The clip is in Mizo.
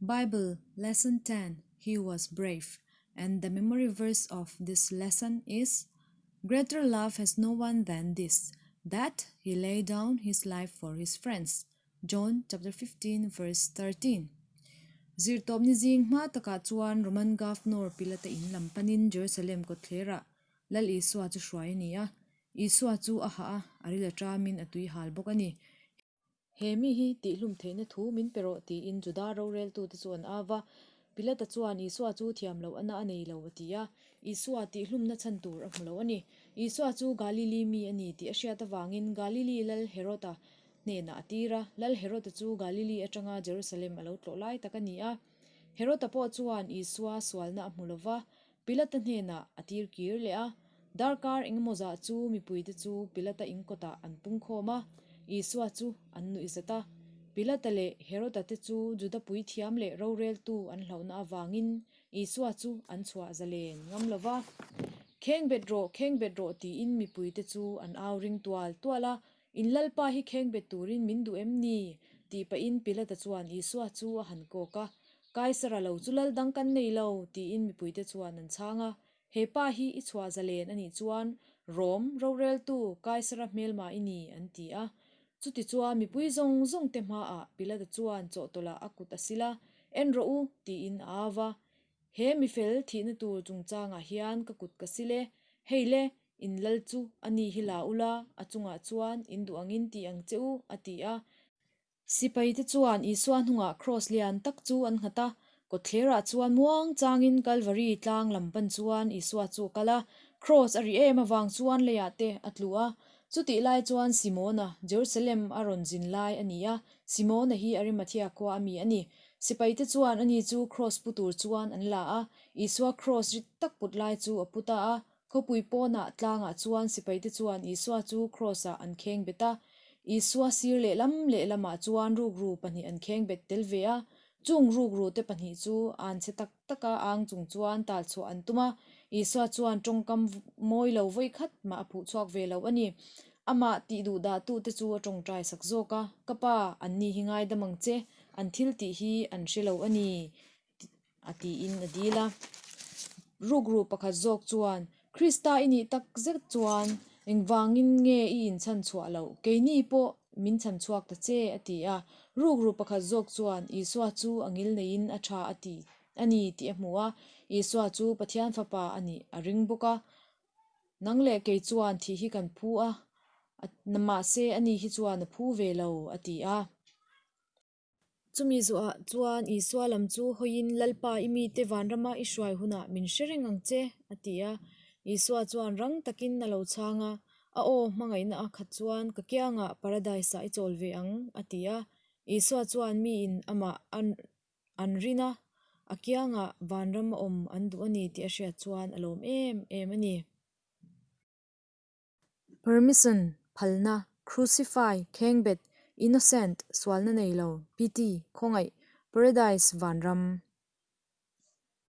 Bible Lesson 10 He was brave and the memory verse of this lesson is Greater love has no one than this that he lay down his life for his friends John chapter 15 verse 13 Zirtawpni zing hma takah chuan Roman Governor Pilata in lam panin Jerusalem kawtthlerah Lal Isua chu hruai a ni a. Isua chu a hah a, a ril a ṭamin a tui hal bawk a ni. He mi hi tihhlum theihna thu min pe rawh tiin Juda roreltute chu an au va. Pilata chuan Isua chu thiam loh ana a nei lo a ti a, Isua tihhlumna chhan tur a hmu lo a ni. Isua chu Galili mi a ni tih a hriat avangin Galili lal Herod-a hnenah a tir a, Lal Herod-a chu Galili atanga Jerusalem a lo tlawh lai tak a ni a. Herod-a pawh chuan Isua sualna a hmu lo va, Pilata hnenah a tir kir leh a, darkar engemaw zah chu mipuite chu Pilata in kawtah an pung khawm a, Isua chu an nuih zat a. Pilata leh Heroda te chu Juda puithiam leh roreltu an hlauhna avangin Isua chu an chhuah zalen ngam lo va. Khengbet rawh, khengbet rawh tiin mipuite chu an au ring tual tual a, In Lalpa hi khengbet turin min duh em ni? tih pahin Pilata chuan Isua chu a han kawk a, Kaisara lo chu lal dang kan nei lo, tiin mipuite chuan an chhang a. He pa hi i chhuah zalen a nih chuan Rom roreltu Kaisara hmelma i ni, an ti a. Chuti chuan mipui zawng zawng te hmaah Pilata chuan chawhtawlh ah a kut a sil a, En rawh u, tiin a au va. He mifel thihna tur chungchangah hian ka kut ka sil e, hei le, In lal chu a ni hi la ula, a chungah chuan in duh angin ti ang che u, a ti a. Sipaite chuan Isua hnungah kraws lian tak chu an nghat a, kawtthlerah chuan muang changin Kalvari tlang lam pan chuan Isua chu a kal a, kraws a ri em avang chuan leiah te a tlu a. Chutih lai chuan Simona, Jerusalem a rawn zin lai a ni a, Simona hi Arimathea khua a mi a ni. Sipaite chuan ani chu kraws pu tur chuan an la a, Isua kraws rit tak put lai chu a pu ta a, Khawpui pawnah tlangah chuan sipaite chuan Isua chu kraws-ah an kheng bet a. Isua sir lehlam lehlamah chuan rukru pahnih an kheng bet tel ve a. Chung rukrute pahnih chu an chhe tak taka ang chung chuan tal chhuah an tum a. Isua chuan tawngkam mawi lo vawi khat mah a phuh chhuak ve lo a ni. Amah tih duh dahtute chu a tawngtai sak zawk a, Ka pa, anni hi ngaidam ang che, an thil tih hi an hre lo a ni. A tiin a dil a. Rukru pakhat zawk chuan, Krista i nih tak zet chuan engvangin nge i inchhan chhuah loh? Keini pawh min chhan chhuak ta che, a ti a. Rukru pakhat zawk chuan Isua chu a ngil neiin a tha a ti a ni tih a hmu a. Isua chu Pathian Fapa a nih a ring bawk a. Nang leh kei chuan thih hi kan phu a, mahse ani hi chuan a phu ve lo, a ti a. Chumi zuah chuan Isua lam chu hawiin, Lalpa, i mite vanrama i hruai hunah min hre reng ang che, a ti a. Isua chuan rang takin a lo chhang a, A aw, hmangaihna a khat chuan ka kiangah Paradise-ah i chawl ve ang, a ti a. Isua chuan miin amah an rin a, a kiangah vanram a awm an duh a ni tih a hriat chuan a lawm em em a ni. Permission, phalna, Crucify, khengbet, Innocent, sualna nei lo, Pity, khawngaih, Paradise, vanram.